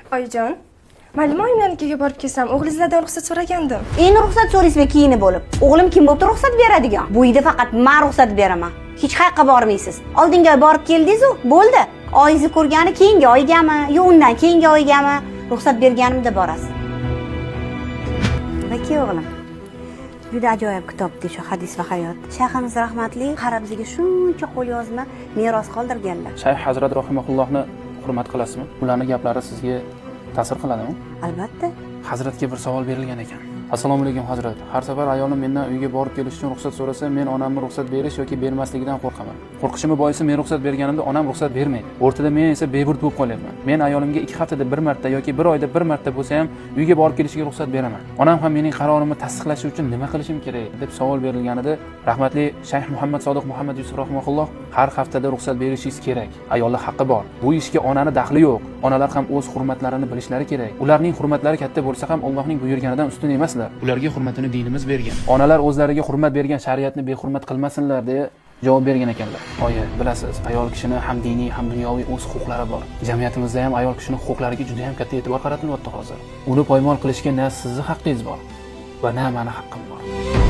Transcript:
Oyijon, maylimi, oyimlarnikiga borib kelsam? O'g'lingizlardan ruxsat so'ragandim. Endi ruxsat so'raysizmi kiyinib bo'lib? O'g'lim kim bo'pti ruxsat beradigan? Bu uyda faqat man ruxsat beraman. Hech qayoqqa bormaysiz. Oldingi oy borib keldingiz-u, bo'ldi. Oyingizni ko'rgani keyingi oygami, yo undan keyingi oygami, ruxsat berganimda borasiz. Baki o'g'lim. Juda ajoyib kitobdi shu "Hadis va hayot". Shayximiz rahmatli qarab bizga shuncha qo'lyozma meros qoldirganlar. Shayx hazrat rohimaullohni hurmat qilasizmi? Ularni gaplari sizga ta'sir qiladimi? Albatta. Hazratga bir savol berilgan ekan. Assalomu alaykum, hazrat. Har safar ayolim mendan uyga borib kelish uchun ruxsat so'rasa, men onamni ruxsat berish yoki bermasligidan qo'rqaman. Qo'rqishimni boisi, men ruxsat berganimda onam ruxsat bermaydi. O'rtada men esa beburd bo'lib qolyapman. Men ayolimga 2 haftada bir marta yoki bir oyda bir marta bo'lsa ham uyga borib kelishiga ruxsat beraman. Onam ham mening qarorimni tasdiqlashi uchun nima qilishim kerak, deb savol berilganida, rahmatli Shayx Muhammad Sodiq Muhammad Yusuf rahimahulloh: "Har haftada ruxsat berishingiz kerak. Ayollar haqqi bor. Bu ishga onani daxli yo'q. Onalar ham o'z hurmatlarini bilishlari kerak. Ularning hurmatlari katta bo'lsa ham, Allohning buyurganidan ustun emaslar. Ularga hurmatini dinimiz bergan. Onalar o'zlariga hurmat bergan shariatni behurmat qilmasinlar", deya javob bergan ekanlar. Oyi, bilasiz, ayol kishini ham diniy, ham dunyoviy o'z huquqlari bor. Jamiyatimizda ham ayol kishini huquqlariga juda ham katta e'tibor qaratilyapti hozir. Uni poymol qilishga na sizni haqqingiz bor va na mani haqqim bor.